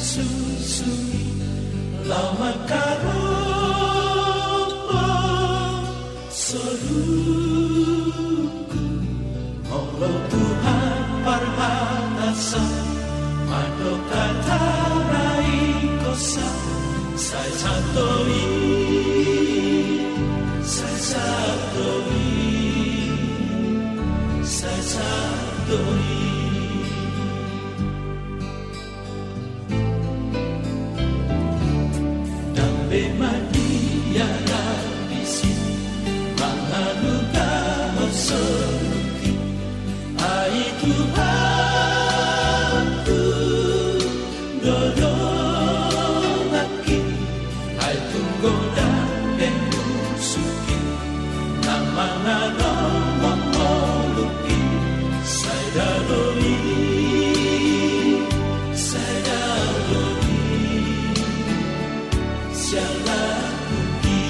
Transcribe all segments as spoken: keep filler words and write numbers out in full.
Susu laho mangkaropo soluku. Molo Tuhan parhatasan, mandok hata na ingkon sae, sai sahat do i, sai sahat do i, sai sahat do i. Ndang be maniara disi, mangalangka soluku. Ai Tuhanku, do donganki, ai tung godang be musuhki, na mangalomolopi, sai dalan i, sai dalan i, sialahuki.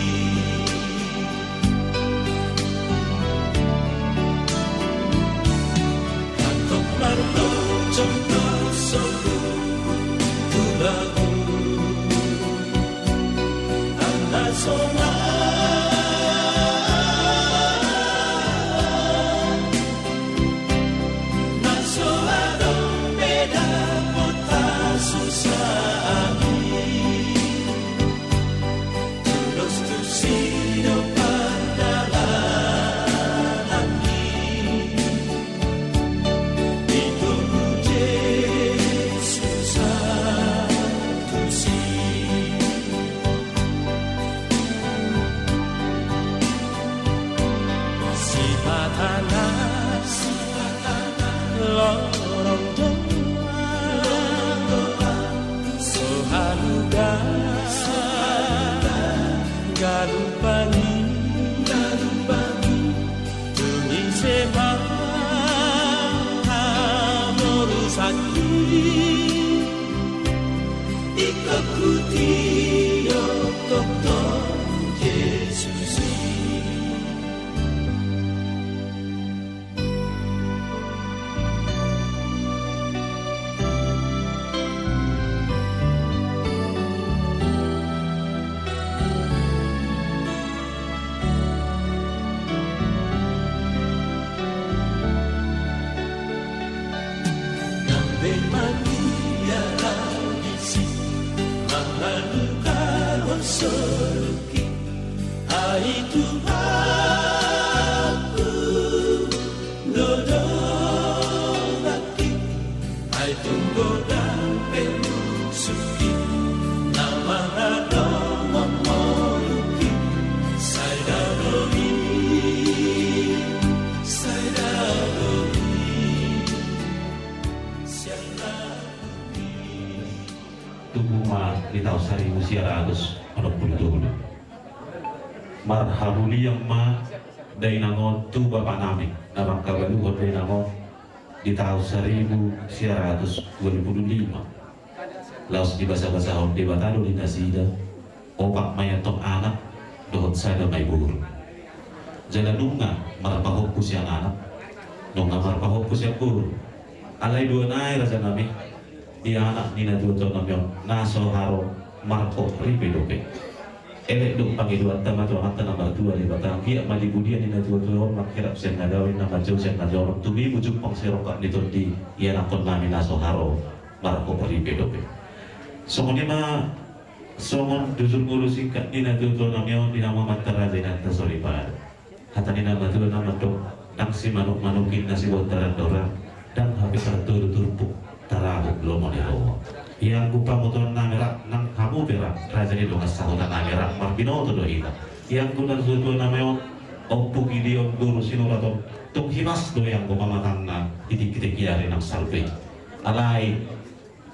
Antong marlojong do soluku tu lagu. Angka sonang na so adong be dapot hasusaan i. Tudos tusi do pardalanan i. Ditogu Jesus tusi. Sipata na lorong doa, so haluga galumbang i, galumbang i. Tung ise ma hamorusan i, ingkon hutio tongtong Jesus i. Ndang be maniara disi, mangalangka soluku. Ai Tuhanku, do donganki, ai tung godang be musuhki, na mangalomolopi, sai dalan i, sai dalan i, sialahuki. Tubu ma di taon saribu sia ratus onom pulu tolu. Marhamulian ma dainang on tu bapa nami na mangkabaluhon dainang on di taon saribu sia ratus dua pulu lima. Laos dibasabasahon Debata do di nasida, opat ma i antong anak dohot sada ma i boru. Jala nunga marpahompu sian anak, nunga marpahompu sian boru. Alai dua nai, raja nami, di anak ni natuatua nami on na so haro marhot ripe dope. Elek do pangidoanta ma tu Amanta na martua Debata, anggiat ma di pudian ni natuatua on mangkirap sian na dao, na manjou sian na jorok, tumibu jumpang sirongkap ni tondi i anakkon nami na so haro marhot ripe dope. Songon i ma, songon tutur ngolu singkat ni natuatua nami on di hamu amanta raja inanta soripada. Hata ni na matua na mandok, ndang simanukmanuk inna sibontaran dora, ndang hape tartodo turpuk, tarahuk lomo ni roha. Ianggo pamotoan nami rap nang hamu pe rap, raja ni dongan sahuta nami rap, marbinoto do hita. Ianggo natuatua nami on, Ompu Gideon boru Sinurat on, tung himas do ianggo pamatangna di tingki-tingki ari nang salpu i. Alai,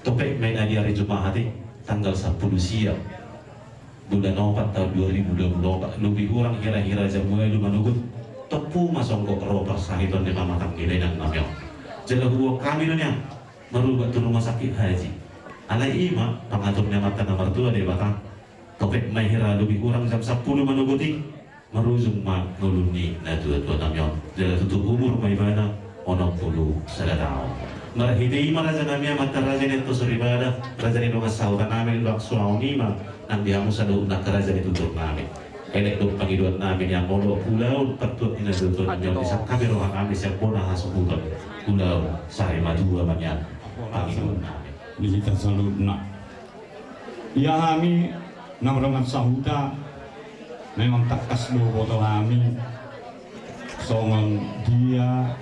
topet ma i na di ari Jumaat i, tanggal sampulu sia bulan opat taon dua ribu dua pulu opat, lobi hurang hira-hira jam ualu manogot, tompu ma songgop ro parsahiton ni pamatang ni dainang nami on. Jala huboan hami do nian marubat tu rumah sakit haji. Alai i ma pangatur ni Amanta na martua Debata. Topet ma i hira lobi hurang jam sampulu manogot i, marujung ma ngolu ni natuatua nami on. Jala tutup umur ma ibana onom pulu sada taon. Marhite i ma raja nami, amanta raja ni Antasori Badak, raja ni dongan sahuta nami, laos songon i ma nang di hamu saluhutna angka raja ni tutur nami. Elek do pangidoan nami, ni anggo ulaon partuat ni natuatua nami on, disangkapi roha nami sian bona hasuhuton ulaon sari matua ma nian pangidoan nami. Di hita saluhutna. Ia hami na mardongan sahuta, memang tangkas do boto hami songon dia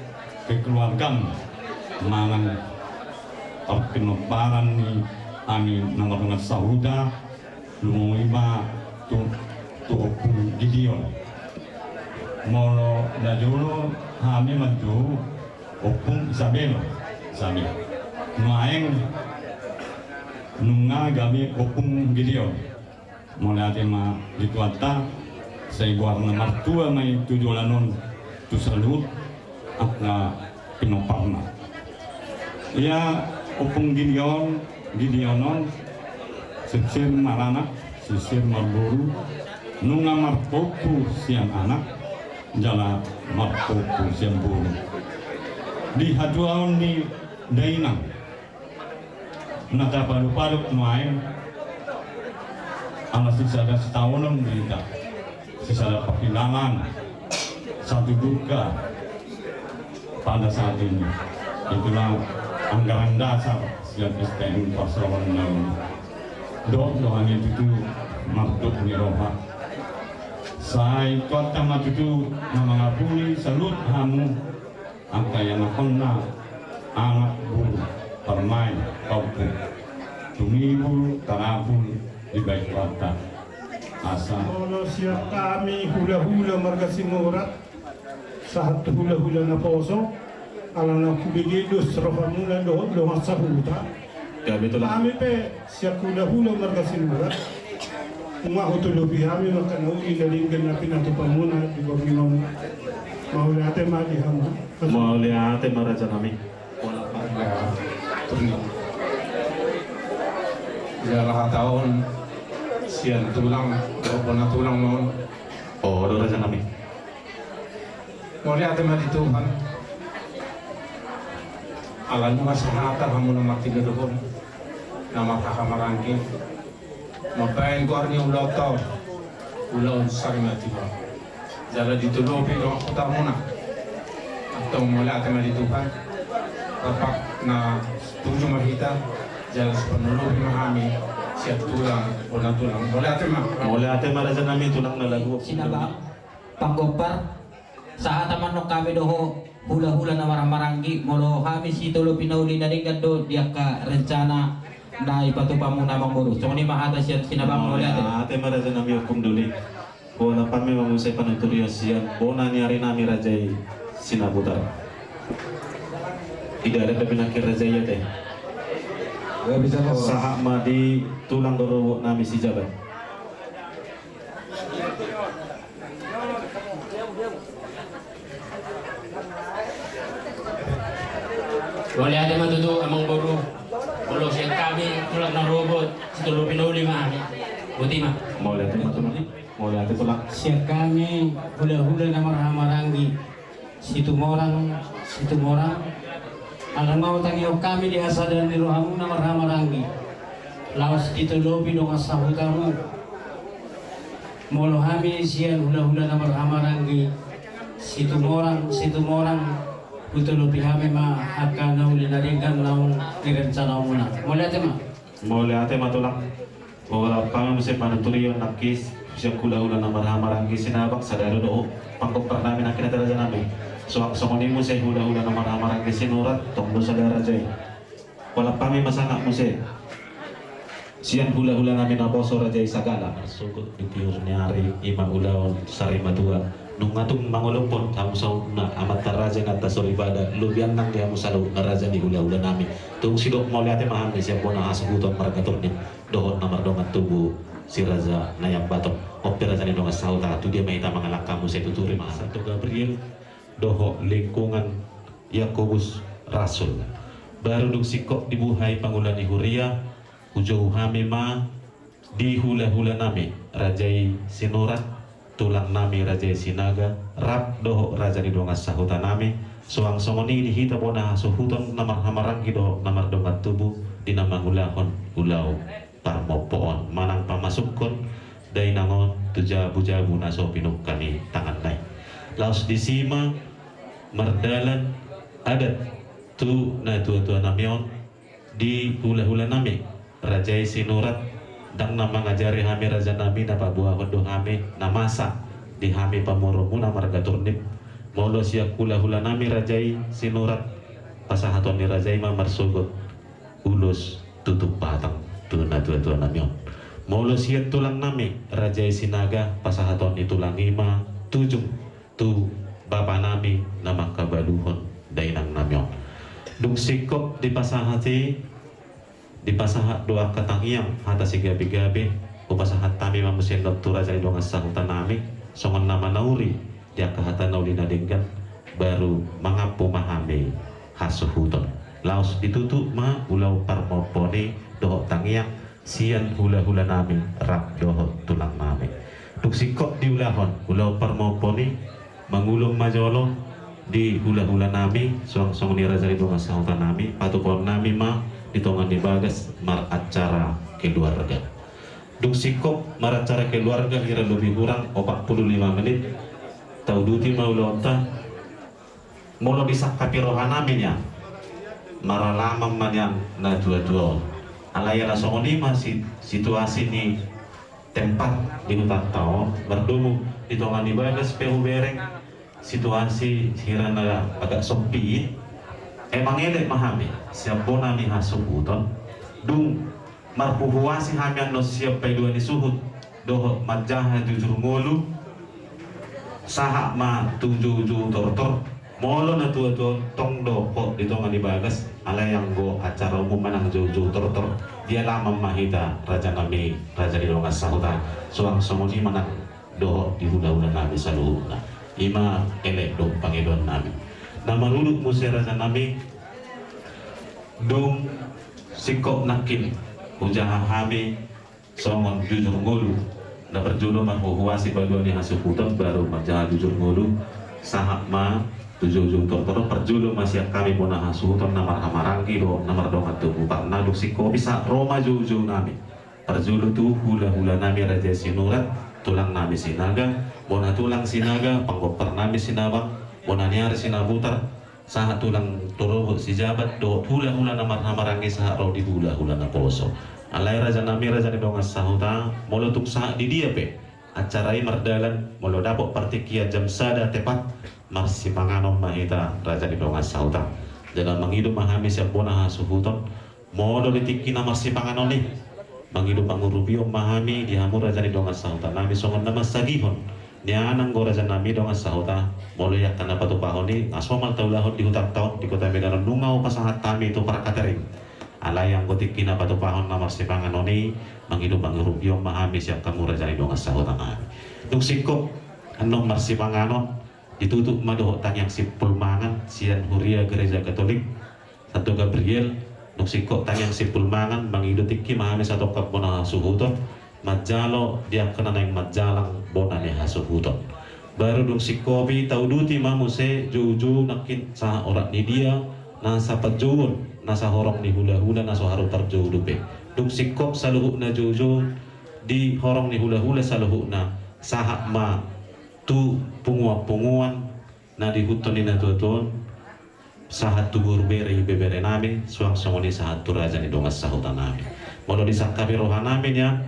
kekeluargaan manang parpinomparan ni hami na mardongan sahuta, lumobi ma tu, tu Ompung Gideon. Molo najolo hami manjou Ompung Isabel, Isabel. Nuaeng nunga gabe Ompung Gideon. Mauliate ma di Tuhanta, sai goarna martua ma i tu joloan on tu saluhut angka pinomparna. Ia Ompung Gideon, Gideon on, sirsir maranak, sirsir marboru, nunga marpompu sian anak, jala marpompu sian boru. Di hatuaon ni dainang na tapadopadop nuaeng, ala sisada sitaonon do hita, sisada parhilalaan, satu duka pada saat ini. Itulah anggaran dasar sian S T M Parsaoran Nauli. Dok do hami tutu mardok ni roha. Sai Tuhanta ma tutu na mangapuli saluhut hamu angka ianakhonna, anak, boru, parumaen, pahompu, tumibul tarapul dibahen Tuhanta. Asa molo sian hami hulahula marga Sinurat, sahat tu hulahula naposo, ala na hubege dos rohamuna dohot dongan sahuta. Hami pe sian hulahula marga Sinurat, nunga hutolopi hami ma angka na uli na denggan na pinatupamuna di borngin on. Mauliate ma di hamu. Mauliate ma raja nami. Jala hata on sian tulang dohot bona tulang ma on. O do raja nami. Mauliate ma di Tuhan. Ala nunga sahata hamu na martiga dohot na marhahamaranggi mambahen goar ni ulaonta on, ulaon sari matua. Jala ditolopi dongan sahutamuna. Antong mauliate ma di Tuhan. Rap na setuju ma hita, jala sipanolopi ma hami sian tulang bona tulang. Mauliate ma. Mauliate ma raja nami, tulang na lagu. Sinabang, panggompar. Sahat ma annon hami dohot hulahula na marhahamaranggi, molo hami sitolopi na uli na denggan do di angka rencana na ipatupamuna amangboru. Songon i ma hata sian Sinabang. Mauliate. Mauliate ma raja nami Ompung Doli. Hualap hami ma muse panuturion sian bona ni ari nami raja i Sinabutar. Ida ada pe pinangki raja i ate. Sahat ma di tulang rorobot nami Sijabat. Mauliate ma tutu amangboru. Molo sian hami tulang na rorobot, sitolopi na uli ma hami. Boti ma. Mauliate ma tutu. Mauliate tulang. Sian hami hulahula na marhahamaranggi, Situmorang, Situmorang. Ala nunga hutangihon hami di hasadaon ni rohamuna marhahamaranggi, laos ditolopi dongan sahutamu. Molo hami sian hulahula na marhahamaranggi, Situmorang, Situmorang, hutolopi hami ma angka na uli na denggan naung nirencanaonmuna. Mauliate ma. Mauliate ma tulang. Hualap hami muse panuturion nangkin sian hulahula na marhahamaranggi Sinabang, sada do dohot panggompar nami nangkin ate raja nami. Suang songon i muse hulahula na marhahamaranggi Sinurat, tong do sada raja i. Hualap hami ma sahat muse sian hulahula nami naposo raja i Sagala. Marsogot di tiur ni ari, i ma ulaon sari matua. Nunga tung mangolophon hamu saluhutna amanta raja i Antasori Badak, lobi nang di hamu saluhutna raja ni hulahula nami. Tung sidok mauliate ma hami sian bona hasuhuton marga Turnip dohot na mardongan tubu si Raja Naiambaton. On pe raja ni dongan sahuta, tu dia ma hita mangalangka muse, tuturi ma hami Santo Gabriel dohot lingkungan Yakobus Rasul. Baru dung singkop dibuhai pangula ni huria, hujou hami ma di hulahula nami raja i Sinurat, tulang nami raja i Sinaga, rap dohot raja ni dongan sahuta nami, suang songon i di hita bona hasuhuton na marhamaranggi dohot na mardongan tubu di na mangulahon ulaon parmompo on manang pamasukhon dainang on tu jabu-jabu na so pinungka ni tanganna i. Laos disi ma mardalan adat tu na tua-tua nami on di hula-hula nami raja i Sinurat, ndang na mangajari hami raja nami, na paboahon do hami na masa di hami pamoruonmuna marga Turnip. Molo sian hula-hula nami raja i Sinurat, pasahaton ni raja i ma marsogot ulos tutup batang tu na tua-tua nami on. Molo sian tulang nami raja i Sinaga, pasahaton ni tulang i ma tujung tu bapa nami na mangkabaluhon dainang nami on. Dung singkop dipasahat i, dipasahat do angka tangiang hata sigabe-gabe, hupasahat hami ma muse annon tu raja ni dongan sahuta nami songon na manauri di angka hata na uli na denggan, baru mangampu ma hami hasuhuton. Laos ditutup ma ulaon parmompo i dohot tangiang sian hula-hula nami rap dohot tulang nami. Dung singkop diulahon ulaon parmompo i, mangulon ma jolo di hula-hula nami suang songon i raja ni dongan sahuta nami, patupaon nami ma di tonga ni bagas maracara keluarga. Dung singkop maracara keluarga hira lobi hurang opat pulu lima menit, tauduti ma ulaonta. Molo disangkapi roha nami nian, maralaman ma nian na tua-tua on. Alai ala songon i ma si-, situasi ni tempat di hutanta on, mardomu di tonga ni bagas pe hubereng situasi hira na agak sompit. Emang elek ma hami sian bona ni hasuhuton, dung marhuhuasi hami annon sian paidua ni suhut dohot manjaha jujur ngolu, sahat ma tu joujou tortor. Molo na tua-tua on tong do hot di tonga ni bagas, alai anggo acara umum manang joujou tortor, dialaman ma hita raja nami, raja ni dongan sahuta, suang songon i manang dohot di hula-hula nami saluhutna. I ma elek do pangidoan nami. Na marudut muse raja nami, dung singkop nangkin hujaha hami songon jujur ngolu, na parjolo marhuhuasi paidua ni hasuhuton baru manjaha jujur ngolu, sahat ma tu joujou tortor. Parjolo ma sian hami bona hasuhuton na marhamaranggi dohot na mardongan tubu, parna dung singkop i sahat ro ma joujou nami. Parjolo tu hula-hula nami raja i Sinurat, tulang nami Sinaga, bona tulang Sinaga, panggompar nami Sinabang, bona ni ari Sinabutar, sahat tulang Torobot Sijabat, dohot hula-hula na marhamaranggi sahat ro di hula-hula na poso. Alai raja nami, raja ni dongan sahuta, molo tung sahat di dia pe acara i mardalan, molo dapot partingkian jam sada tepat, marsipanganon ma hita raja ni dongan sahuta. Jala mangido ma hami sian bona hasuhuton, molo di tingki na marsipanganon i, mangido pangurupion ma hami di hamu raja ni dongan sahuta nami songon na mansagihon nian. Anggo raja nami dongan sahuta, molo i angka na patupahon i nga somal taulahon di hutanta on di kota Medan on, nunga hupasahat hami tu parkatering. Alai anggo tingki na patupahon na marsipanganon i, mangido pangurupion ma hami sian hamu raja ni dongan sahuta nami. Dung singkop annon marsipanganon, ditutup ma dohot tangiang simpul mangan sian huria Gereja Katolik Santo Gabriel. Dung singkop tangiang simpul mangan, mangido tingki ma hami satongkap bona hasuhuton manjalo di angka na naeng manjalang bona ni hasuhuton. Baru dung singkop i tauduti ma muse joujou nangkin sahat orat ni dia, nasa panjouon, nasa horong ni hula-hula na so haru parjou dope. Dung singkop saluhutna joujou di horong ni hula-hula saluhutna, sahat ma tu punguan-punguan na diihuthon ni na tua-tua on, sahat tu boru bere ibebere nami, suang songon i sahat tu raja ni dongan sahuta nami. Molo disangkapi roha nami nian,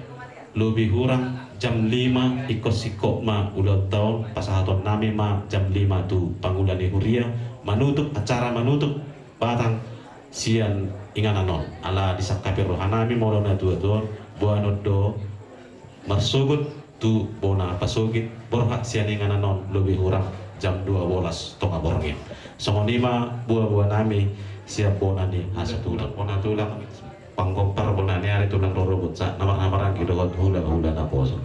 lobi hurang jam lima ingkon singkop ma ulaonta on, pasahaton nami ma jam lima tu pangula ni huria, manutup acara, manutup batang sian inganan on. Ala disangkapi roha nami molo na tua-tua on, boanon do marsogot tu bona pasogit, borhat sian inganan on lobi hurang jam dua bolas tonga borngin. Songon i ma boa-boa nami sian bona ni hasuhuton, bona tulang, panggompar, bona ni ari, tulang rorobot sahat na marhamaranggi dohot hula-hula na poso.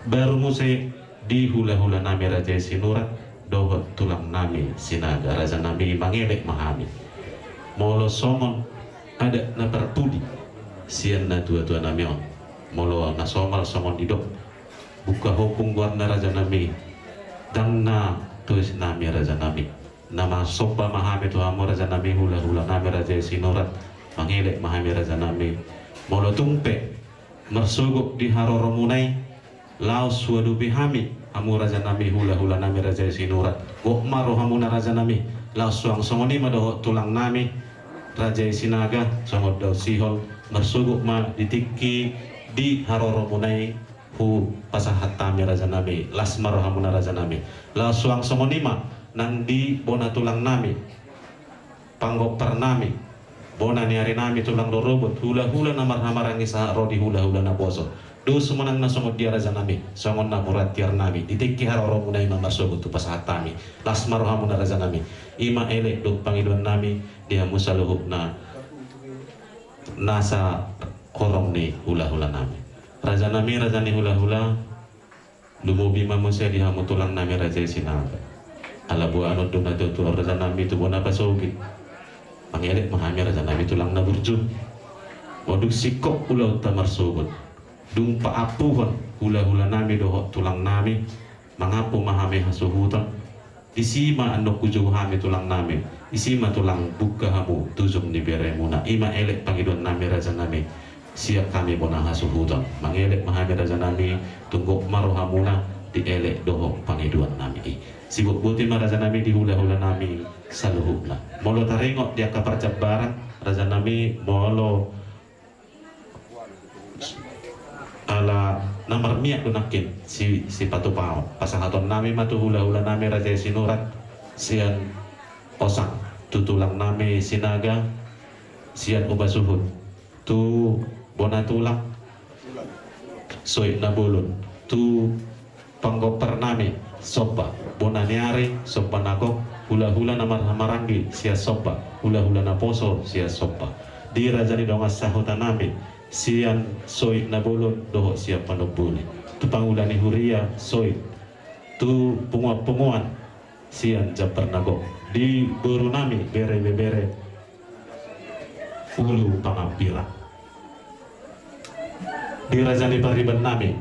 Baru muse di hula-hula nami raja i Sinurat dohot tulang nami Sinaga, raja nami, mangelek ma hami. Molo songon adat na parpudi sian na tua-tua nami on, molo na somal songon didok, Buka hopung goarna rajanami. Dang na tois nami rajanami. Na marsomba ma hami tu hamu rajanami, hula-hula nami Raja i Sinurat. Mangelek ma hami rajanami. Molo tung pe marsogot di haroromuna i, laos huadopi hami hamu rajanami, hula-hula nami Raja i Sinurat. Gok ma rohamuna rajanami. Laos suang songon i ma dohot tulang nami Raja i Sinaga, songon Daud Sihol, marsogot ma di tingki di haroromuna i, hupasahat hami rajanami, las ma rohamuna rajanami. Laos suang songon i ma nang di bona tulang nami, panggompar nami, bona ni ari nami, tulang rorobot, hula-hula na marhahamaranggi sahat ro di hula-hula naposo. Dos ma nang na songon dia rajanami, songon na muratiar nami, di tingki haroromuna i ma marsogot hupasahat hami, las ma rohamuna rajanami. I ma elek dohot pangidoan nami di hamu saluhutna nasa horong ni hula-hula nami. Rajanami, raja ni hula-hula, lumobi ma muse di hamu tulang nami Raja i Sinaga. Ala boanon do na tutu rajanami tu bona pasogit. Mangelek ma hami rajanami tulang na burju. Modung singkop ulaonta marsogot, dung paampuhon hula-hula nami dohot tulang nami, mangampu ma hami hasuhuton. Disi ma annon hujou hami tulang nami, disi ma tulang bungka hamu tu ujung ni beremuna. I ma elek pangidoan nami rajanami, sian hami bona hasuhuton. Mangelek ma hami rajanami, tung gok ma rohamuna di elek dohot pangidoan nami i. Sibotboti ma rajanami di hula-hula nami saluhutna. Molo taringot di angka parjambaran rajanami, molo ala na marmiak do nangkin si, sipatupaon. Pasahaton nami ma tu hula-hula nami Raja i Sinurat sian Osang, tu tulang nami Sinaga sian Umbasuhut, tu bona tulang Soit Nabolon, tu panggompar nami Somba, bona ni ari Somba na gok, hula-hula na marhahamaranggi sian Somba, hula-hula naposo sian Somba. Di raja ni dongan sahuta nami sian Soit Nabolon dohot sian Panomboli. Tu pangula ni huria Soit, tu punguan-punguan sian Jambar na gok. Di boru nami bere ibebere Ulu Pangapira. Di raja ni pariban nami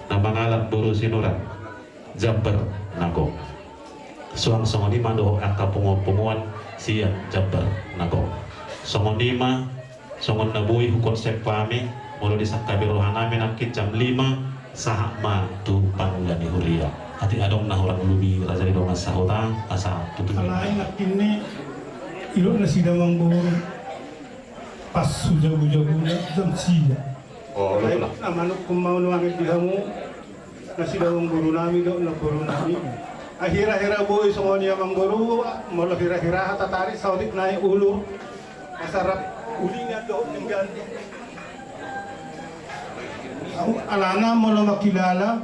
na mangalap boru Sinurat, Jambar na gok. Suang songon i ma dohot angka punguan-punguan sian Jambar na gok. Songon i ma songon na boi hukonsep hami, molo disangkapi roha nami nangkin jam lima, sahat ma tu pangula ni huria. Atik adong na hurang lobi raja ni dongan sahuta, asa tutu. Alai nangkin ni idok nasida amangboru. Pas hujabu-jabuna jam sia. Oh, alai na manungkun ma ulu angin di hamu, nasida amangboru nami dohot namboru nami. Ai hira-hira boi songon i amangboru, molo hira-hira hata tarik saotik nai ulur. Asa rap ulingan dohot denggan. Alana molo mangkilala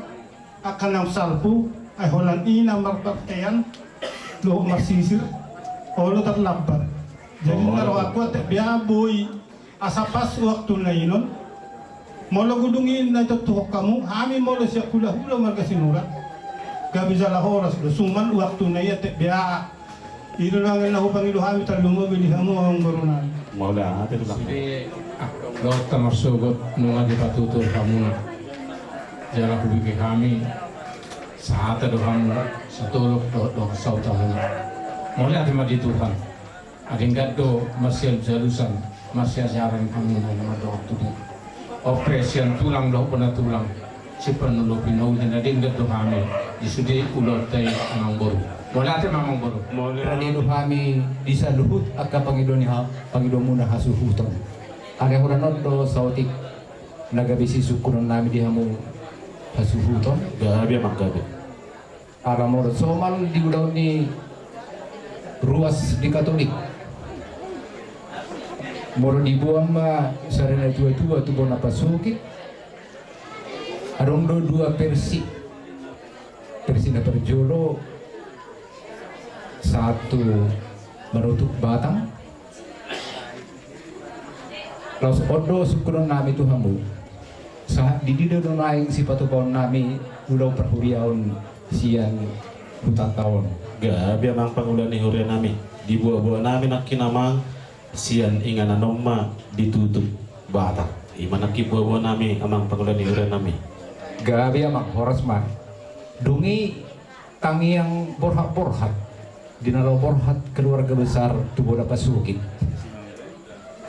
angka na salpu, ai holan i na marpartean dohot marsisir, olo tarlambat. Jadi na rohangku atik bea boi asa pas waktuna i non. Molo godung i na itontuhon hamu, hami molo sian hula-hula marga Sinurat, gabe jala horas do, suman waktuna i atik bea. I do na angel na hupangido hami, tarlumobi di hamu amangboru nami. Mauliate. Sude, ah, dohot marsogot nunga dipatutur hamuna. Jala hubege hami sahata do hamu satolop dohot dongan sahutamuna. Mauliate ma di Tuhan. Adinggat do marsialusalusan, marsiajaran hamuna na mandok tu dia. Ope sian tulang dohot bona tulang, sipanolopi na uli na denggan do hami di sude ulaonta i amangboru. Mauliate ma amangboru. Rade do hami di saluhut angka pangido ni ha, pangidomuna hasuhuton. Angka hurang on do saotik na gabe sisungkunon nami di hamu hasuhuton. Gabe amang gabe. Ala molo somal di ulaon ni ruas di Katolik, molo diboan ma sada na tua-tua tu bona pasogit, adong do dua versi. Versi na parjolo sahat tu manutup batang. Laos on do sungkunon nami tu hamu. Sahat di dia do naeng sipatupaon nami ulaon parhuriaon sian hutanta on. Gabe amang pangula ni huria nami. Di boa-boa nami nangkin amang, sian inganan on ma ditutup batang. I ma nangkin boa-boa nami amang pangula ni huria nami. Gabe amang, horas ma. Dung i tangiang borhat-borhat di na laho borhat keluarga besar tu bona pasogit.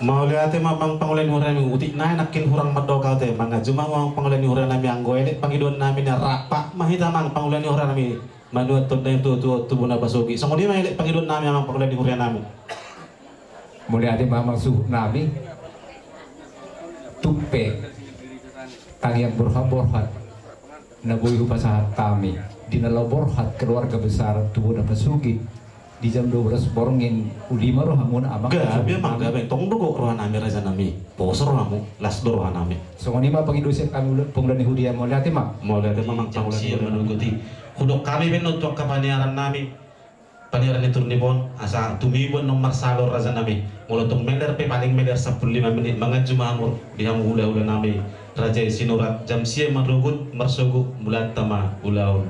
Mauliate ma amang pangula ni huria nami, utik nai nangkin hurang mandok au ate, mangaji ma amang pangula ni huria nami, anggo elek pangidoan nami na rap ma hita amang pangula ni huria nami. Manuat tondang tutu tu bona pasogit. Songon i ma elek pangidoan nami amang pangula ni huria nami. Mauliate ma amang suhut nami. Tung pe tangiang borhat-borhat na boi hupasahat hami di na laho borhat keluarga besar tu bona pasogit di jam dua belas borngin, uli ma rohamuna amang. Gabe amang, gabe, tong do gok roha nami raja nami. Poso rohamu, las do roha nami. Songon i ma pangido sian hami pangula ni huria, mauliate ma. Mauliate ma amang pangula ni huria. Hudok hami baen on tu angka paniaran nami. Paniaran ni Tour Nipon, asa tumibu annon marsalo raja nami. Molo tong meler pe paling meler sampulu lima menit, manganju ma hamu di hamu hula-hula nami. Raja i Sinurat, jam sia marugut marsogot, mulanta ma ulaon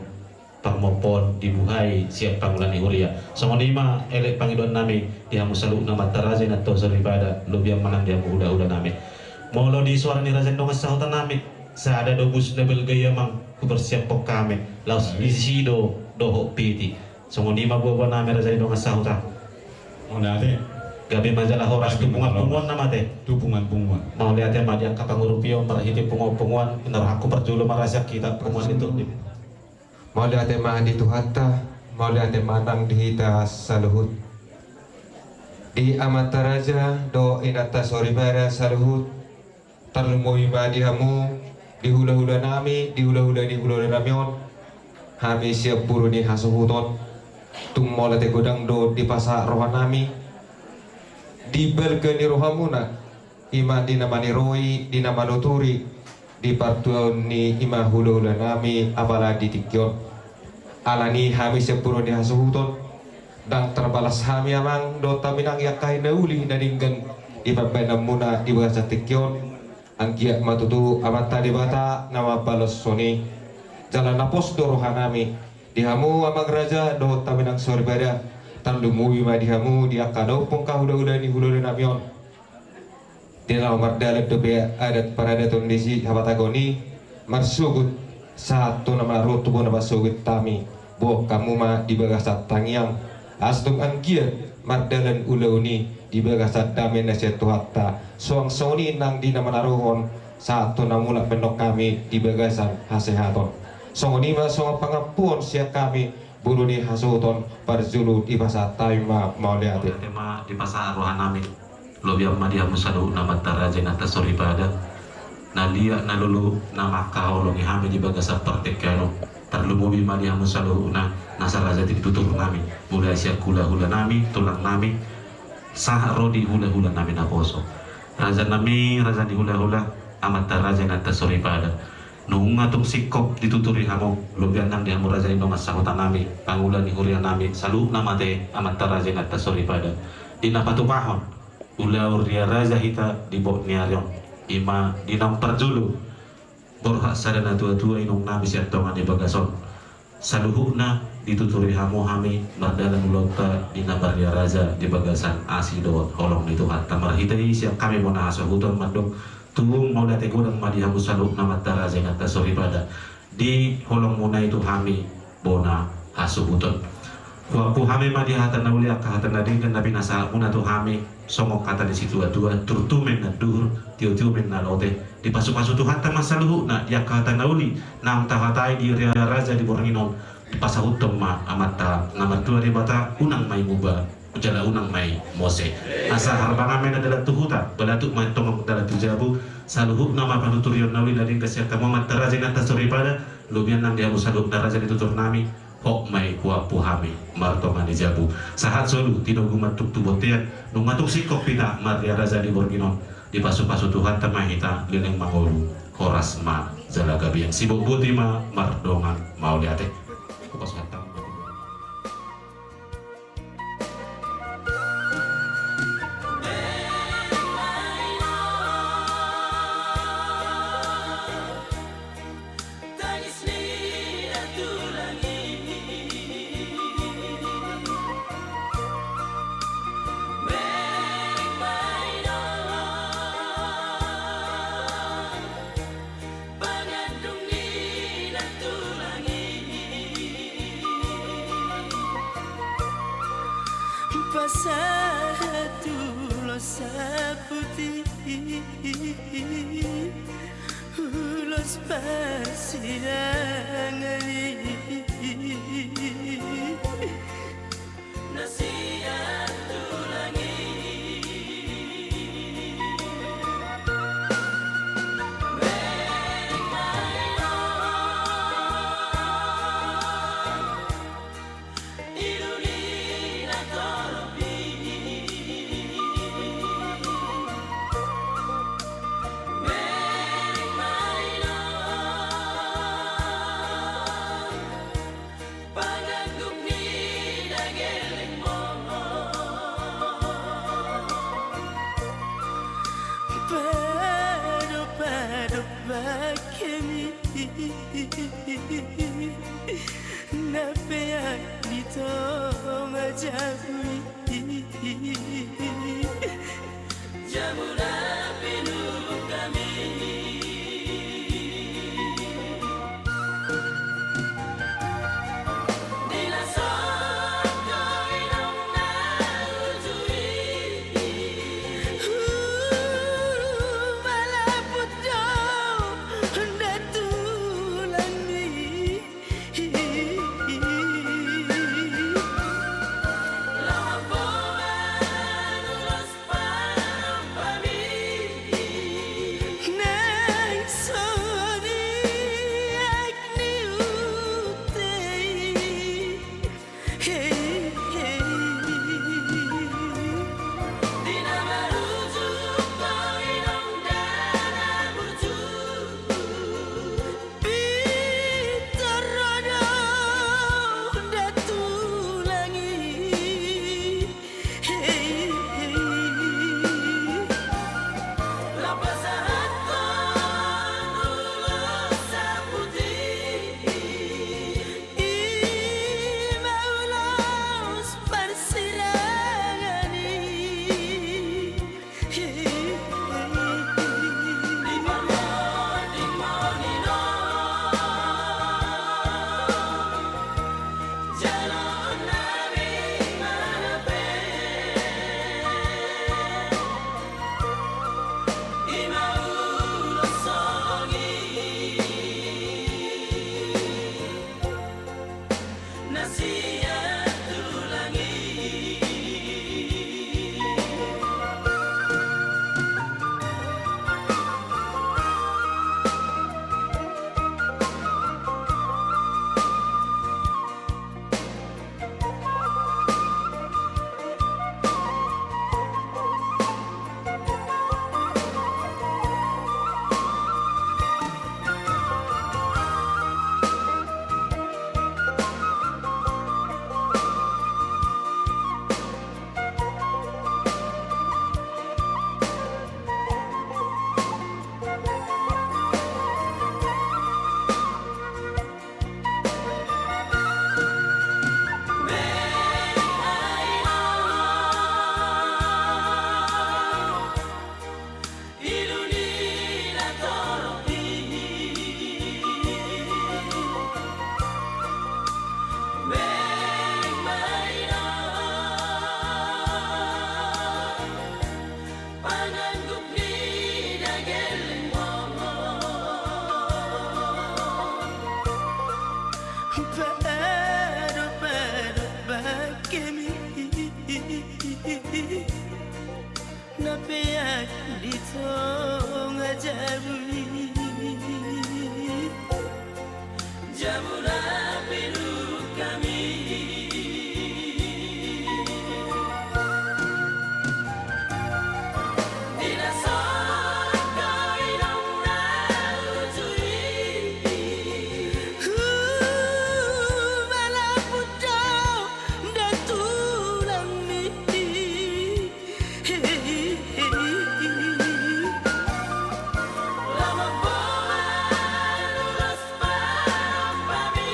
parmompoon dibuhai sian pangula ni huria. Songon i ma elek pangidoan nami di hamu saluhutna amanta raja inanta soripada, lobi ma nang di hamu hula-hula nami. Molo di suara ni raja ni dongan sahuta nami, sada do bus na balga i amang, huparsiaphon hami, laos disi do dohot piti. Songon i ma boa-boa nami raja ni dongan sahuta. Mauliate. Gabe ma jala horas tu punguan-punguan nama ate. Tu punguan-punguan. Mauliate ma di angka pangurupion marhite punguan-punguan, na rohangku parjolo ma raja hita punguan itu. Mauliate ma di Tuhanta, mauliate ma nang di hita saluhut. Di amanta raja dohot inanta soripada saluhut. Tarlumobi ma di hamu, di hula-hula nami, di hula-hula ni hula-hula nami on. Hami sian boru ni hasuhuton. Tung mauliate godang do dipasahat roha nami. Di balga ni rohamuna, i ma di na maniroi, di na manuturi, di partuaon ni i ma hula-hula nami, apala di tingki on. Alani hami sian boru ni hasuhuton, ndang tarbalas hami amang dohot hami nang i angka na uli na denggan di pambahenanmuna di bagasan tingki on. Anggiat ma tutu Amanta Debata na mambalashon i. Jala na pos do roha nami di hamu amang raja dohot hami nang soripada, tarlumobi ma di hamu di angka na ompung angka hula-hula ni hula-hula nami on. Di na laho mardalan dope adat paradaton disi habatagon i, marsogot sahat tu na marhot tu bona pasogit hami, boan hamu ma di bagasan tangiang, asa tung anggiat mardalan ulaon i di bagasan dame na sian Tuhanta, suang songon i nang di na manaruhon sahat tu na mulak pe annon hami di bagasan hasehaton. Songon i ma songon pangampuon sian hami, boru ni hasuhuton parjolo dipasahat hami ma mauliate. Mauliate ma dipasahat roha nami. Lobian ma di hamu saluhutna amanta raja inanta soripada. Na liat na lolo na mangkaholongi hami di bagasan partingkian on. Tarlumobi ma di hamu saluhutna nasa raja di tutur nami. Mulai sian hula-hula nami, tulang nami. Sahat ro di hula-hula nami naposo. Raja nami, raja ni hula-hula, amanta raja inanta soripada. Nunga tung singkop dituturi hamu, lobian nang di hamu raja ni dongan sahuta nami, pangula ni huria nami, saluhutna ma ate amanta raja inanta soripada. Di na patupahon ulaon ria raja hita di bot ni ari on. I ma di naung parjolo, borhat sada na tua-tua inong nami sian tonga ni bagas on. Saluhutna dituturi hamu hami mardalan ulaonta di na maria raja di bagasan asi dohot holong ni Tuhanta, marhite i sian hami bona hasuhuton mandok tung mauliate godang ma di hamu saluhutna amanta raja inanta soripada. Di holongmuna i tu hami bona hasuhuton. Huampu hami ma di hata na uli angka hata na denggan na pinasahatmuna tu hami, songon hata ni situa-tua, turtu ma inna duhur, tio-tio ma inna lote. Dipasu-pasu Tuhanta ma saluhutna di angka hata na uli naung tahatai di ria raja di borngin on. Dipasahuthon ma Amanta na martua Debata, unang ma i muba jala unang ma i mose. Asa harbangan ma inna dalan tu huta, balatuk ma inna tonga dalan tu jabu. Saluhutna ma panuturion na uli na denggan sian hamu amanta raja inanta soripada, lobian nang di hamu saluhutna raja ni tutur nami. Hot ma i huampu hami martonga ni jabu. Sahat solu tinogu ma tuk tu bontean, nunga tung singkop hita maria raja di borngin on. Dipasu-pasu Tuhanta ma hita leleng mangolu, horas ma jala gabe. Sibotboti ma mardongan mauliate. Hupasahat hami. Pasahat ulos saputi, ulos parsirangan i. Na sian tulang i. Bereng ma i do. Iluni na torop i. Bereng ma i do. Pangangguk ni na gelleng mo. Padop-padop bangkemi na peak di tonga jabu i. Jabu na pinungka mi. Di na songon i do na uju i. Malaput do nda tulang i. Pintor do nda tulang i. Lam pasahathon ulos saputi. I ma ulos parsirangan i. Pangangguk ni na gelleng mo. Padop-padop bangkemi na peak di tonga jabu i. Jabu na pinungka mi. Di na songon i do na uju i. Malaput do nda tulang i. Lam mamboan ulos parompa mi.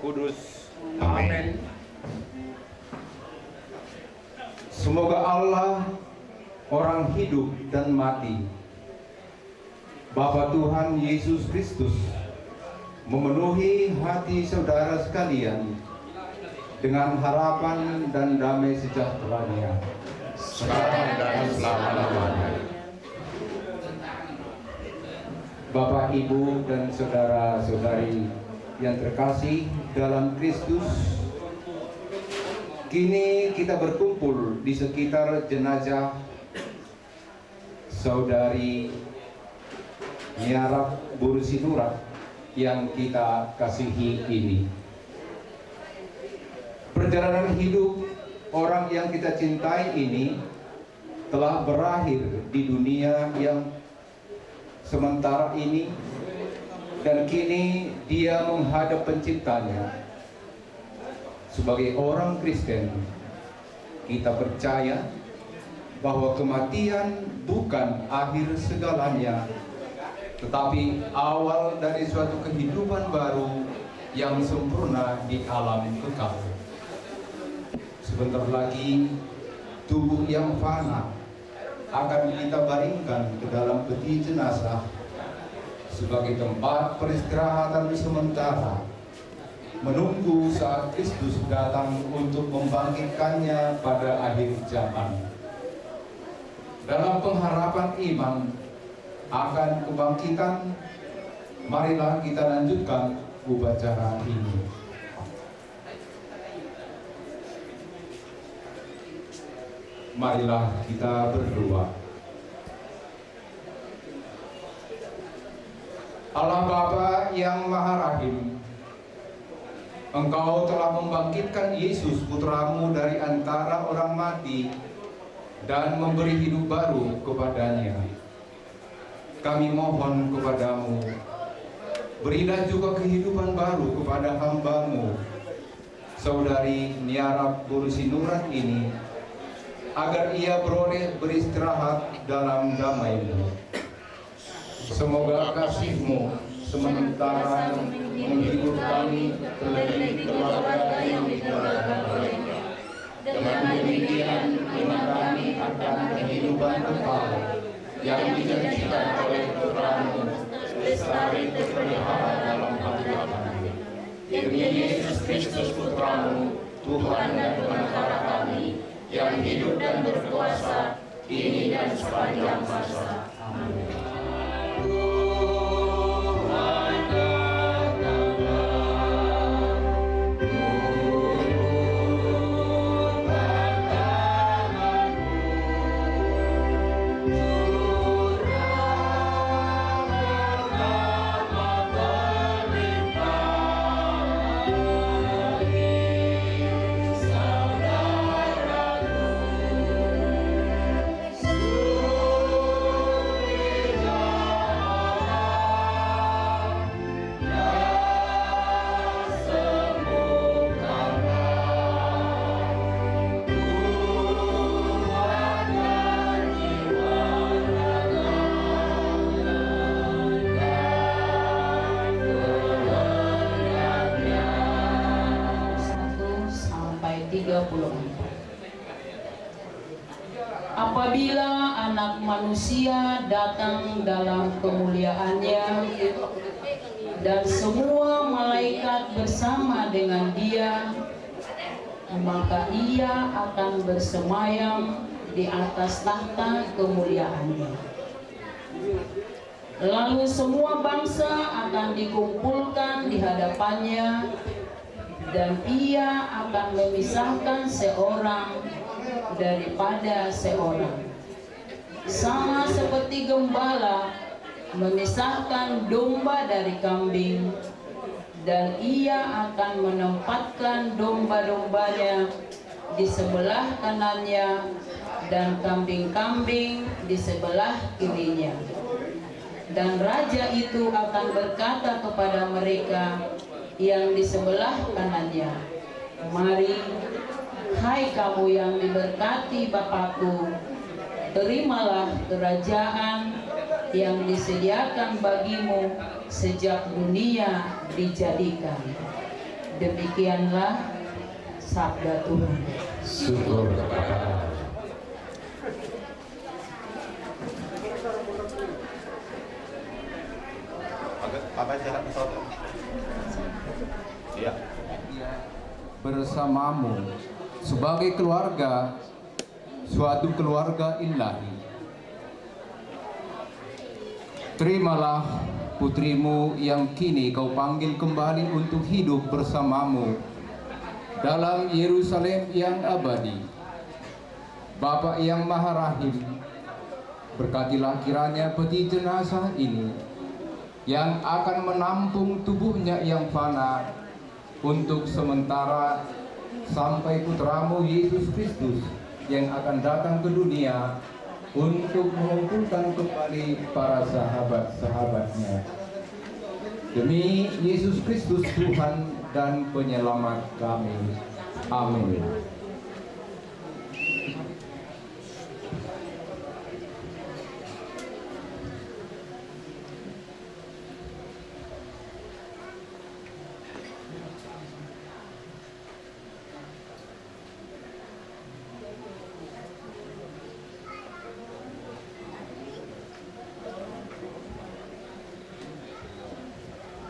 Kudus. Amin. Amin. Semoga Allah, orang hidup dan mati, Bapa Tuhan Yesus Kristus, memenuhi hati saudara sekalian dengan harapan dan damai sejahtera-Nya. Sekarang dan selama-lamanya. Bapak, Ibu, dan saudara-saudari yang terkasih dalam Kristus, kini kita berkumpul di sekitar jenazah Saudari Niarap Boru Sinurat yang kita kasihi ini. Perjalanan hidup orang yang kita cintai ini telah berakhir di dunia yang sementara ini, dan kini dia menghadap Penciptanya. Sebagai orang Kristen, kita percaya bahwa kematian bukan akhir segalanya, tetapi awal dari suatu kehidupan baru yang sempurna di alam kekal. Sebentar lagi, tubuh yang fana akan kita baringkan ke dalam peti jenazah sebagai tempat peristirahatan sementara, menunggu saat Kristus datang untuk membangkitkannya pada akhir zaman. Dalam pengharapan iman akan kebangkitan, marilah kita lanjutkan upacara ini. Marilah kita berdoa. Allah Bapa yang Maha Rahim, Engkau telah membangkitkan Yesus, Putra-Mu, dari antara orang mati dan memberi hidup baru kepadanya. Kami mohon kepada-Mu, berilah juga kehidupan baru kepada hamba-Mu, Saudari Niarap Boru Sinurat ini, agar ia beroleh beristirahat dalam damai-Mu. Semoga kasih-Mu sementara menghibur kami terlebih keluarga yang ditinggalkan olehnya. Dengan demikian, iman kami akan kehidupan kekal yang dijanjikan oleh Putra-Mu lestari terpelihara dalam hati kami. Demi Yesus Kristus, Putra-Mu, Tuhan dan Pengampara kami, yang hidup dan berkuasa kini dan sepanjang masa. Amin. Satu sampai tiga puluh empat. Apabila Anak Manusia datang dalam kemuliaan-Nya, dan semua malaikat bersama dengan Dia, maka Ia akan bersemayam di atas takhta kemuliaan-Nya. Lalu semua bangsa akan dikumpulkan di hadapan-Nya, dan Ia akan memisahkan seorang daripada seorang, sama seperti gembala memisahkan domba dari kambing, dan Ia akan menempatkan domba-domba-Nya di sebelah kanan-Nya dan kambing-kambing di sebelah kiri-Nya. Dan raja itu akan berkata kepada mereka yang di sebelah kanan-Nya, "Mari, hai kamu yang diberkati Bapa-Ku, terimalah kerajaan yang disediakan bagimu sejak dunia dijadikan." Demikianlah sabda Tuhan. Syukur kepada Allah. Iya. Bersamamu sebagai keluarga, suatu keluarga ilahi. Terimalah putrimu yang kini kau panggil kembali untuk hidup bersamamu dalam Yerusalem yang abadi. Bapa yang Maha Rahim, berkatilah kiranya peti jenazah ini yang akan menampung tubuhnya yang fana untuk sementara sampai putramu Yesus Kristus yang akan datang ke dunia untuk mengumpulkan kembali para sahabat-sahabatnya. Demi Yesus Kristus Tuhan dan Penyelamat kami. Amin.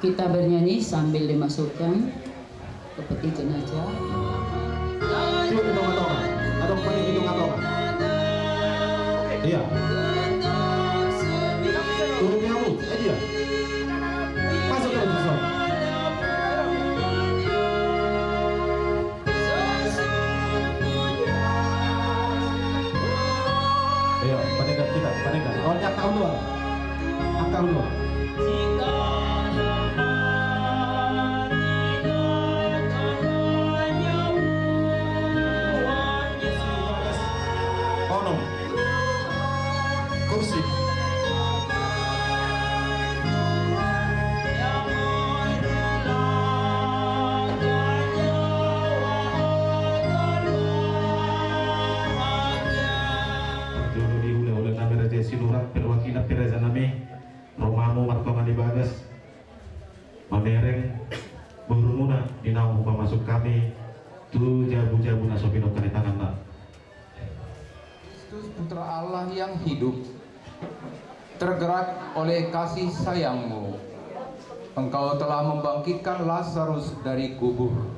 Kita bernyanyi sambil dimasukkan ke peti jenazah. Yuk, di tengah-tengah. Ada yang paling di tengah-tengah. Iya. Turun, ya, Bu. Eh, iya. Masuk terus, masuk. Ayo, pandegan kita, pandegan. Oh, angka ulua. Angka ulua. Onom. Kursi. Jolo di hulahula nami Raja Sinurat, perwakilan pe raja nami, romamu martonga ni bagas, mamereng borumuna di naung hupamasuk hami tu jabu-jabu na so pinungka ni tanganna. Kristus, Putra Allah yang hidup, tergerak oleh kasih sayang-Mu, Engkau telah membangkitkan Lazarus dari kubur.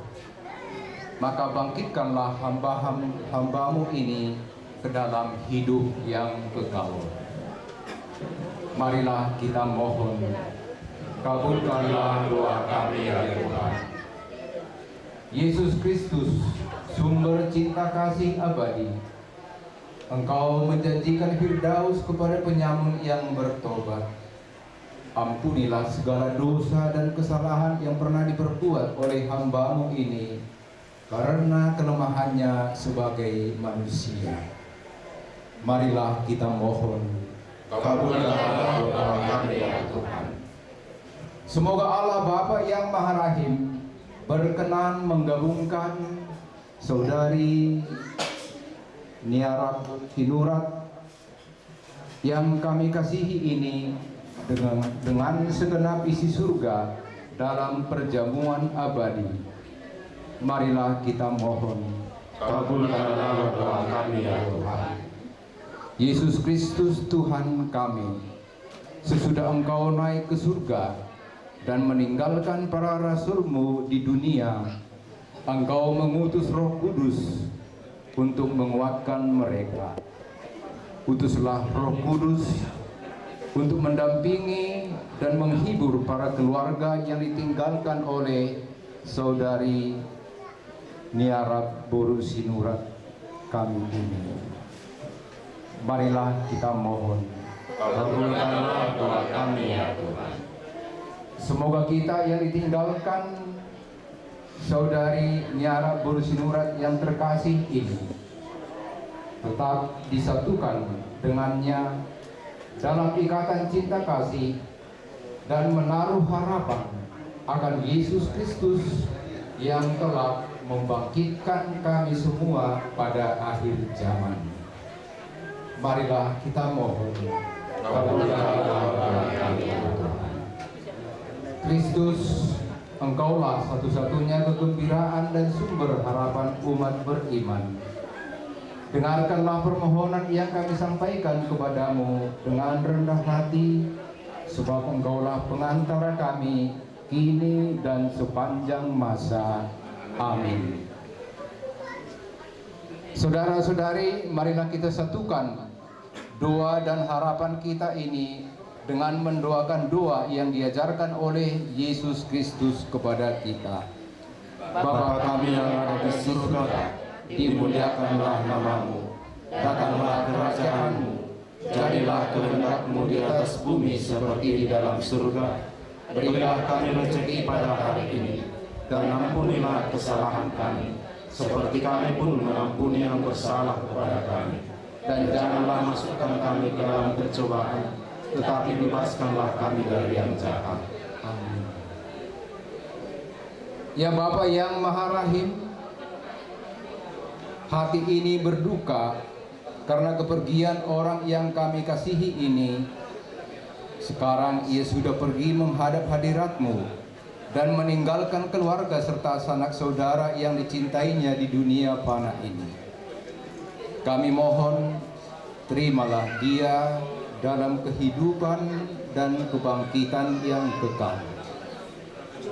Maka bangkitkanlah hamba-ham-, hamba-Mu ini ke dalam hidup yang kekal. Marilah kita mohon. Kabulkanlah doa kami, ya Tuhan. Yesus Kristus, sumber cinta kasih abadi, Engkau menjanjikan Firdaus kepada penyamun yang bertobat. Ampunilah segala dosa dan kesalahan yang pernah diperbuat oleh hamba-Mu ini karena kelemahannya sebagai manusia. Marilah kita mohon. Kabulkanlah doa kami, ya Tuhan. Semoga Allah Bapa yang Maha Rahim berkenan menggabungkan Saudari Nia Rap Sinurat yang kami kasihi ini dengan, dengan segenap isi surga dalam perjamuan abadi. Marilah kita mohon. Kabulkanlah doa kami, ya Tuhan. Yesus Kristus, Tuhan kami, sesudah Engkau naik ke surga dan meninggalkan para rasul-Mu di dunia, Engkau mengutus Roh Kudus untuk menguatkan mereka. Utuslah Roh Kudus untuk mendampingi dan menghibur para keluarga yang ditinggalkan oleh Saudari Nia Rap boru Sinurat kami ini. Marilah kita mohon. Kabulkanlah doa kami, ya Tuhan. Semoga kita yang ditinggalkan Saudari Nia Rap boru Sinurat yang terkasih ini tetap disatukan dengannya dalam ikatan cinta kasih dan menaruh harapan akan Yesus Kristus yang kelak membangkitkan kami semua pada akhir zaman. Marilah kita mohon. Kabulkanlah kami, ya Tuhan. Kristus, Engkaulah satu-satunya kegembiraan dan sumber harapan umat beriman. Dengarkanlah permohonan yang kami sampaikan kepada-Mu dengan rendah hati, sebab Engkaulah pengantara kami kini dan sepanjang masa. Amin. Saudara-saudari, marilah kita satukan doa dan harapan kita ini dengan mendoakan doa yang diajarkan oleh Yesus Kristus kepada kita. Bapa kami yang ada di surga, dimuliakanlah nama-Mu. Datanglah kerajaan-Mu. Jadilah kehendak-Mu di atas bumi seperti di dalam surga. Berilah kami rezeki pada hari ini, dan ampunilah kesalahan kami, seperti kami pun mengampuni yang bersalah kepada kami. Dan janganlah masukkan kami ke dalam percobaan, tetapi bebaskanlah kami dari yang jahat. Amin. Ya Bapa yang Maha Rahim, hati ini berduka karena kepergian orang yang kami kasihi ini. Sekarang ia sudah pergi menghadap hadirat-Mu dan meninggalkan keluarga serta sanak saudara yang dicintainya di dunia fana ini. Kami mohon, terimalah dia dalam kehidupan dan kebangkitan yang kekal.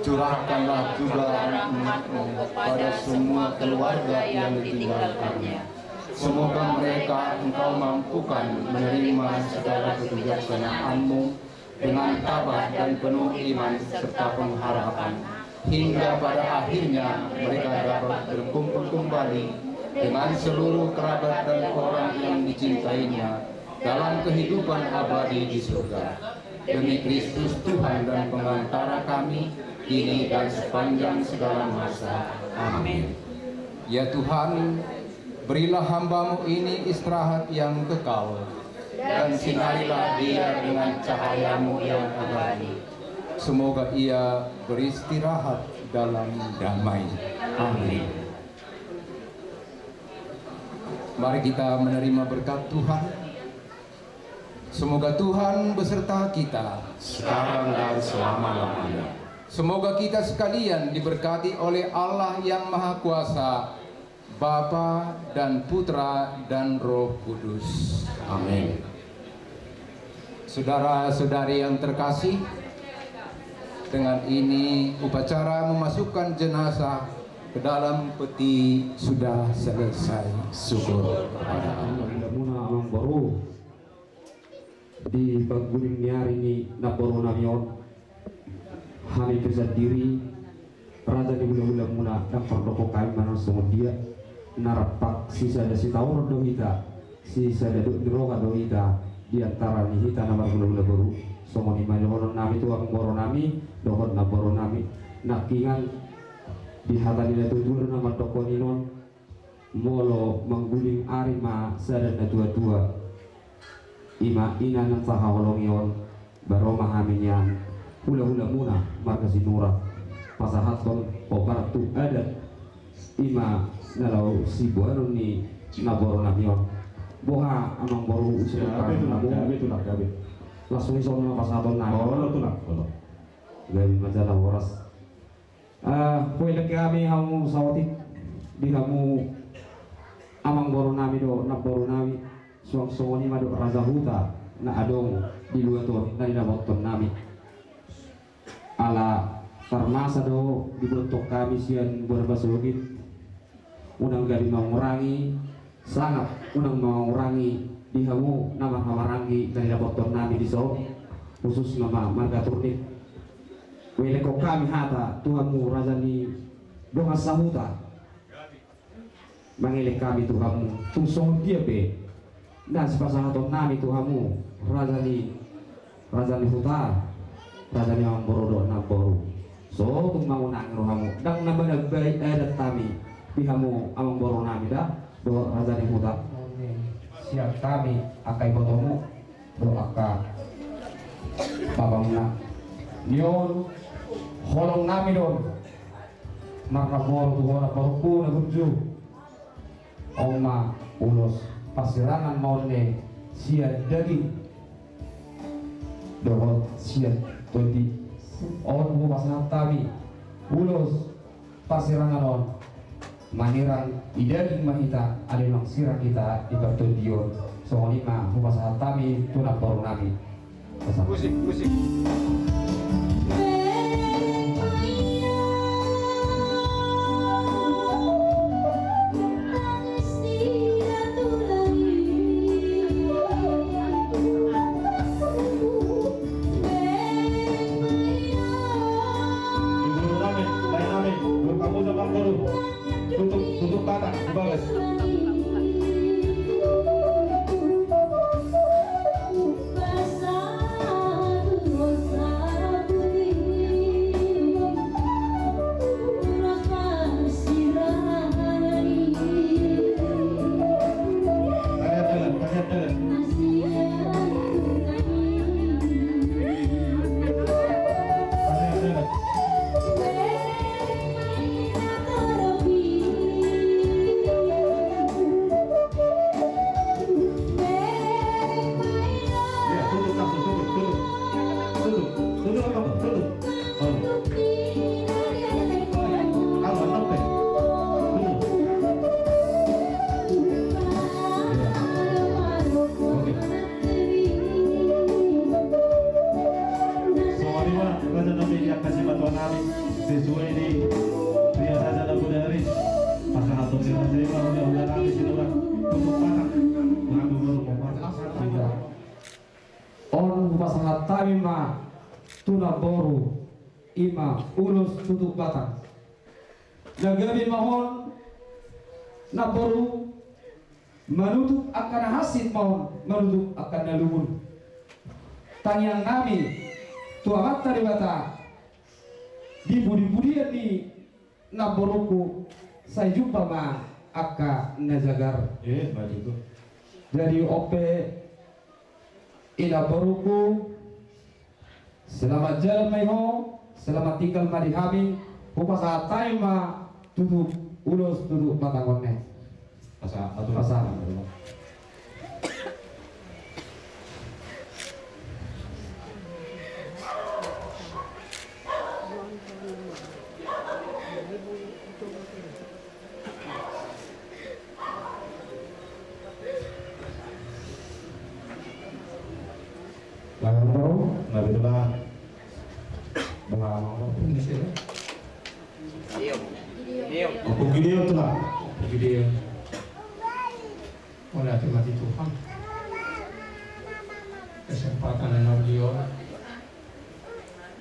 Curahkanlah juga rahmat-Mu kepada semua keluarga yang ditinggalkannya. Semoga mereka Engkau mampukan menerima segala kebijaksanaan-Mu dengan tabah dan penuh iman serta pengharapan, hingga pada akhirnya mereka dapat berkumpul kembali dengan seluruh kerabat dan orang yang dicintainya dalam kehidupan abadi di surga. Demi Kristus Tuhan dan pengantara kami, kini dan sepanjang segala masa. Amin. Ya Tuhan, berilah hamba-Mu ini istirahat yang kekal, dan sinarilah dia dengan cahaya-Mu yang abadi. Semoga ia beristirahat dalam damai. Amin. Mari kita menerima berkat Tuhan. Semoga Tuhan beserta kita. Sekarang dan selama-lamanya. Semoga kita sekalian diberkati oleh Allah yang Maha Kuasa, Bapa dan Putra dan Roh Kudus. Amin. Saudara-saudari yang terkasih, dengan ini upacara memasukkan jenazah ke dalam peti sudah selesai. Syukur kepada Allah. Muna amang boru. Di pangguling ni ari ni namboru nami on, hami pe sandiri, raja ni hulahula muna, ndang pardokkon hami manang songon dia, na rap sisada sitaonon do hita, sisada dohot ni roha do hita, di antara ni hita na marhulahula boru. Songon i ma dohonon nami tu amang boru nami, dohot namboru nami, nangkiningan di hata ni natuatua do na mandokkon i non, molo mangguling ari ma sada natuatua, i ma ina na tahaholongi on, baru ma hami nian hulahula muna marga Sinurat pasahathon hombar tu adat, i ma na laho siboanon ni namboru nami on. Boha amang boru usurkan namu? Gabe tulang, gabe. Langsung i songon na pasahaton nami. Olo tulang, olo. Gabe ma jala horas. Ah, huelek hami hamu saotik di hamu amang boru nami dohot namboru nami, suang songon i ma dohot raja huta na adong di luat on na nidapothon nami. Ala tarmasa do diboto hami sian bona pasogit, unang gabe mangurangi sangap, unang mangurangi di hamu na marhahamaranggi na nidapothon nami dison, khususna ma marga Turnip. Huelekhon hami hata tu hamu raja ni dongan sahuta. Mangelek hami tu hamu, tung songon dia pe na sipasahaton nami tu hamu, raja ni, raja ni huta, raja ni amang boru dohot namboru. So tung mangunangi rohamu, ndang na manambai adat hami di hamu amang boru nami da, dohot raja ni huta. Sian hami angka ibotomu dohot angka bapamuna. Nion holong nami do on, marnamboru tu bona parompu na burju. On ma ulos panserangan ma on ne sian daging dohot sian tondi. On hupasahat hami Ulos parsirangan on, manirang di daging ma hita, alai unang sirang hita di partondion. Songon i ma hupasahat hami tu namboru nami. Musik, musik. Tutup, tutup batang, bagus. Songon i ma raja nami, angka simatua nami, sesuai di dia raja na bodari. Pasahaton ni raja i ma hulahula nami Sinurat, tutup batang. Lagu baru. On hupasahat hami ma tu namboru, i ma ulos tutup batang. Na gabe ma on namboru, manutup angka na hansit ma on, manutup angka na lungun. Tangiang nami tu Amanta Debata, di pudipudian ni namborungku sai jumpa ma angka na jagar. Eh, baik itu. Jadi on pe, i namborungku, selamat jalan ma i ho, selamat tinggal ma di hami, hupasahat hami ma tutup ulos tutup batang on. Pasahat. Pasahat. Lalu, na betulan. Bang, ini sih. Diam. Diam. Ompung Gideon, Tulang. Ompung Gideon. Mauliate ma di Tuhan. Kesempatan na uli on,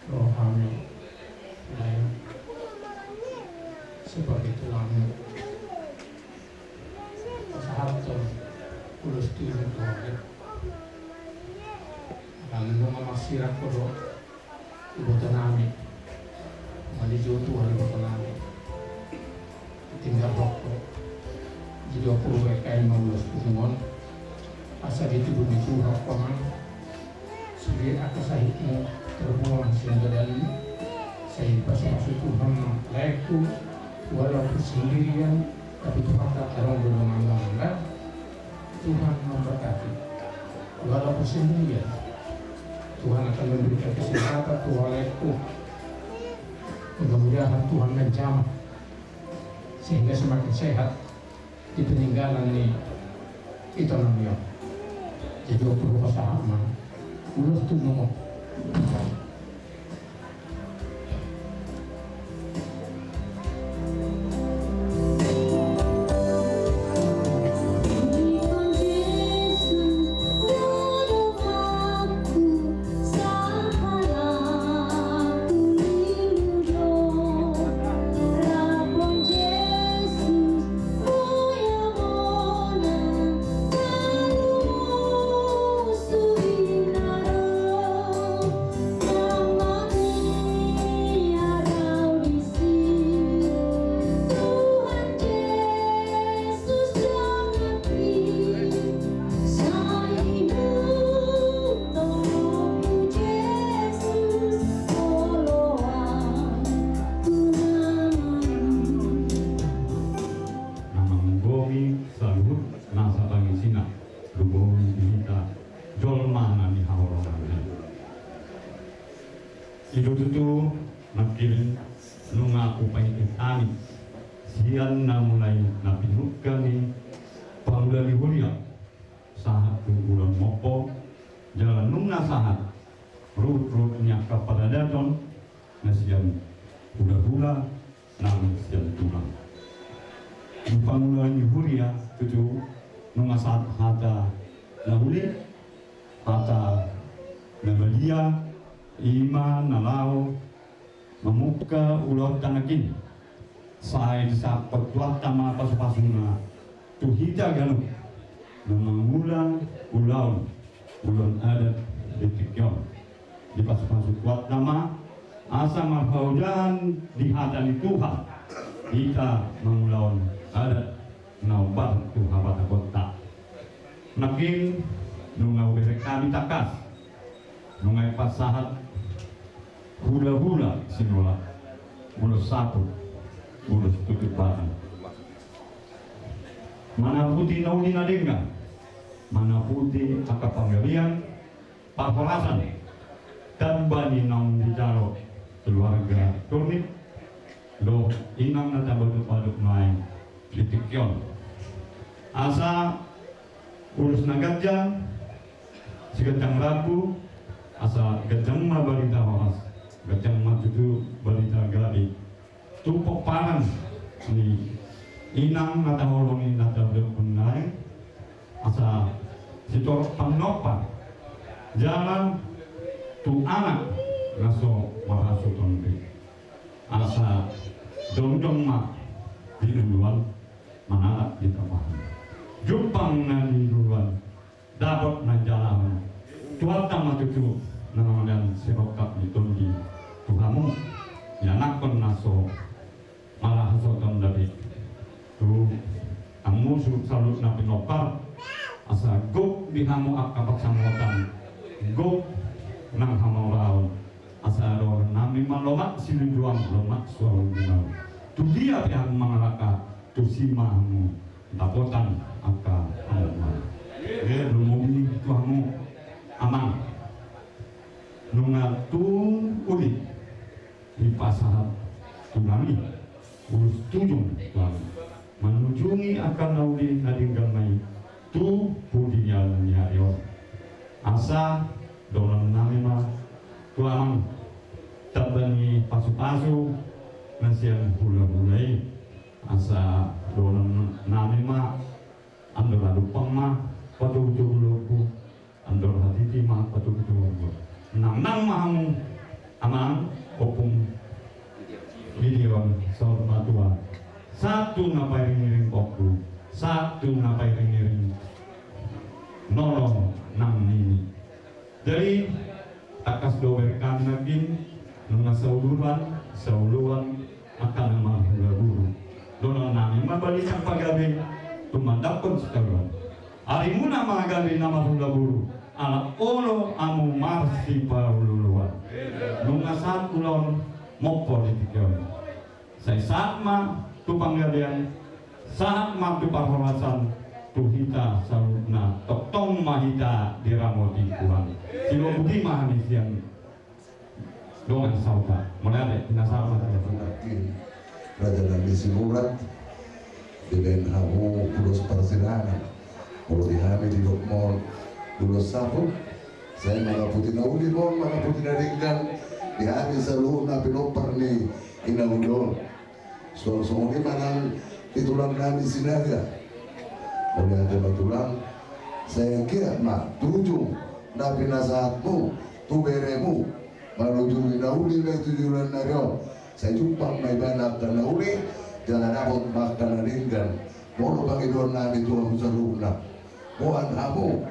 rohani lain sebagai tulang. Pasahathon ulos tubu tu ho. Karena nunga marsirang ho do iboto nami. Mauliate jo Tuhan iboto nami. Tinggal rokok. Jadi opo bae kain ma ulos tubu on. Asa ditubu ni Tuhan paman. Sude angka sahitmu terbuang sian badanmu. Sai pasupasu Tuhan ma laengku, walaupun sendirian, tapi Tuhan tetap adong di donganmu. Tuhan memberkati. Walaupun sendirian, Tuhan akan memberikan kesehatan tu laengku. Mudah-mudahan Tuhan menjamah sehingga semakin sehat di peninggalan ni ito nami on. Jadi opo hupasahat ma ulos tubu on. Na manggomi saluhut nasa pangisina, lumobi hita jolma na nihaholongan i. I do tutu nangkin nunga hupaingot hami sian na mulai na pinungka ni pangula ni huria sahat tu ulaon mompo, jala nunga sahat ruhut-ruhut ni angka paradaton na sian hula-hula nang sian tulang. Di pangula ni huria tutu nunga sahat hata na uli, hata na badia, i ma na laho mamungka ulaonta nangkin. Sai disahut Tuhanta ma pasu-pasuna tu hita ganup na mangula ulaon, ulaon adat di tingki on. Dipasu-pasu Tuhanta ma asa marhaojahan di hata ni Tuhan hita mangulahon adat na hombar tu habatahonta. Nangkin nunga hubereng hami tangkas, nunga hupasahat hula-hula sinola, ulos saput, ulos tutup batang, manaputi na uli na denggan, manaputi angka panggabean parhorasan tamba ni naung dijalo keluarga Turnip dohot inang na tarbadok-badok nuaeng di tingki on. Asa ulos na ganjang siganjang rambu, asa ganjang ma barita horas, ganjang ma tutu barita gabe tu pomparan ni inang na taholongi na tarbadok nuaeng, asa sitorop panginompar jala tu anak na so marhasohoton be, asa jongjong ma di luluan manalap di tapahan. Jumpang na di luluan dapot na jala on. Tuhanta ma tutu na mangalehon sirongkap ni tondi tu hamu, ianakhon na so marhasohoton be, tu hamu saluhut na pinompar, asa gok di hamu angka pansamotan, gok nang hamauraon, asa dohonon nami ma lomak silinjuang, lomak suang di naung. Tu dia pe hamu mangalangka, tusi ma hamu dapotan angka hamu ma. Lumobi tu hamu amang, nunga tung uli dipasahat tu nami ulos tujung tu hami manujungi angka na uli na denggan ma i tu pudi ni ari on. Asa dohonon nami ma tu amang tamba ni pasu-pasu na sian hula-hula i. Asa dohonon nami ma, andor adopan ma patogu-togu lombu, andor hatiti ma patogu-togu lombu. Nang, nang ma hamu amang, ompung Gideon, saur matua, sahat tu na pairing-iring pongku, sahat tu na pairing-iring nolong nang nini. Jadi tangkas do bereng hami nangkin, nunga sauluan, sauluan angka na marhula guru. Dohonon nami ma balisak pagabe tumandangkon sitadoan. Arimuna ma gabe na marhula guru, ala olo hamu marsipaulu-uluan. Nunga sahat ulaon mompo di tingki on. Sai sahat ma tu panggabean, sahat ma tu parhorasan, tu hita saluhutna tongtong ma hita diramoti Tuhan. Silobuti ma hami sian dongan sahuta. Mauliate, pinasahat ma tu Tuhan. Raja nami Sinurat, dibaen hamu ulos parserahan. Molo di hami didok ma on ulos saput, sai manaputi na uli ma on, manaputi na denggan di hami saluhutna pinompar ni inang on. Suang songon i ma nang di tulang nami Sinaga. Mauliate ma tulang, sai anggiat ma tujung na pinasahatmu tu beremu manujungi na uli ma i tu joloan ni ari on. Sai jumpang ma ibana angka na uli, jala dapot ma angka na denggan. Molo pangidoan nami tu hamu saluhutna, boan hamu,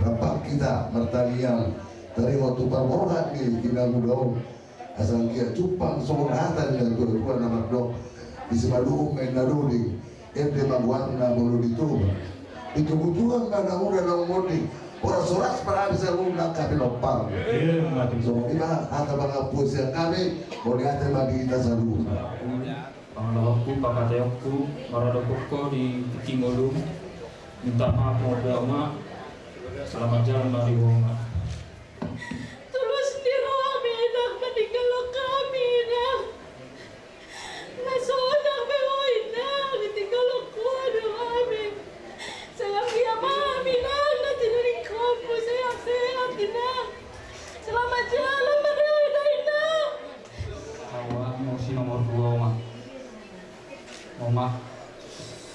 rap hita martangiang taringot tu parborhat ni inang on. Asa anggiat jumpang songon hata ni natua-tua na mandok, di simalungun ma inna doli, ende ma goarna molo di Toba. Di togu Tuhan ma na ula na ummondi, horas-horas ma hami saluhutna angka pinompar. Songon i ma hata pangampu sian hami, mauliate ma di hita saluhutna. Pangalahoku, papateonku, maradophon ho di tingki ngolum, minta maaf ma ho di hamu, selamat jalan ma di hamu. Tulus ni roham, Inang, maninggalhon hami, Inang.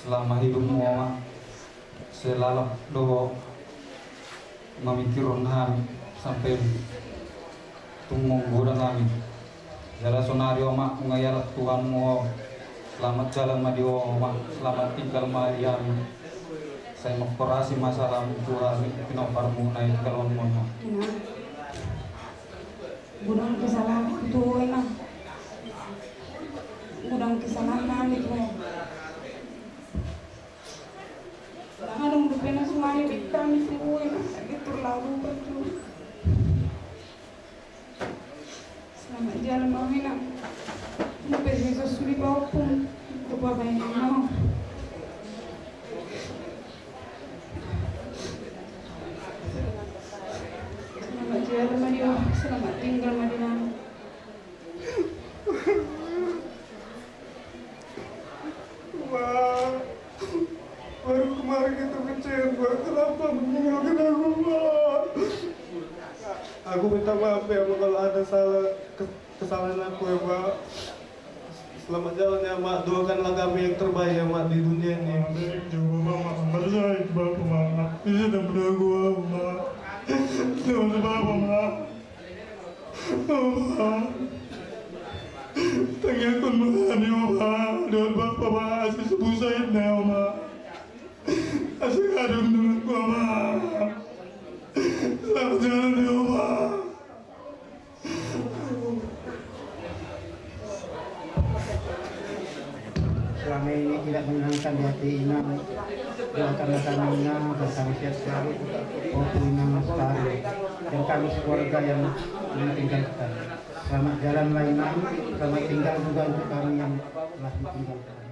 Selama hidupmu, Oma, sai lalap do ho mamingkirhon hami sampe tung manggoda hami. Jala sonari, Oma, nunga dialap Tuhanmu ho. Selamat jalan ma di ho, Oma, selamat tinggal ma di hami. Sai mangkorasi ma salammu tu hami, pinomparmu na hinalehonmuna. Godang kesalahan tu ho, Inang. Godang kesalahan nami tu ho. Ndang adong dope na sumani baen hami tu ho, Inang. Ate, terlalu lupa tu ho. Selamat jalan ma ho, Inang. Molo pe Jesus sudah paompung, kebahagiaan ma ho. Selamat jalan ma di ho, selamat tinggal ma di nami. Oma, baru kemarin kita kecewa, Oma, kenapa meninggalkan aku, Oma? Aku minta maaf ya, Oma, kalau ada salah, kes-, kesalahan aku ya, Oma. Selamat jalan ya, Oma. Doakanlah kami yang terbaik ya, Oma, di dunia ini. Baik, coba, Oma. Percaya itu, Bapak, Oma. Ini sudah menunggu, Oma. Sudah, Bapak, Oma. Oma, tangiangkon ma hami, Oma, dohot Bapak, Oma, asi sabusa inna, Oma. Asi adong donganku, Oma. Selamat jalan ya, Oma. Selama ini tidak menyenangkan di hati Inang. Doakanlah kami, Inang, agar kami sehat selalu. Walaupun Inang sekali dan kami sekeluarga yang meninggalkan. Selamat jalanlah, Inang. Selamat tinggal juga untuk kami yang telah ditinggalkan.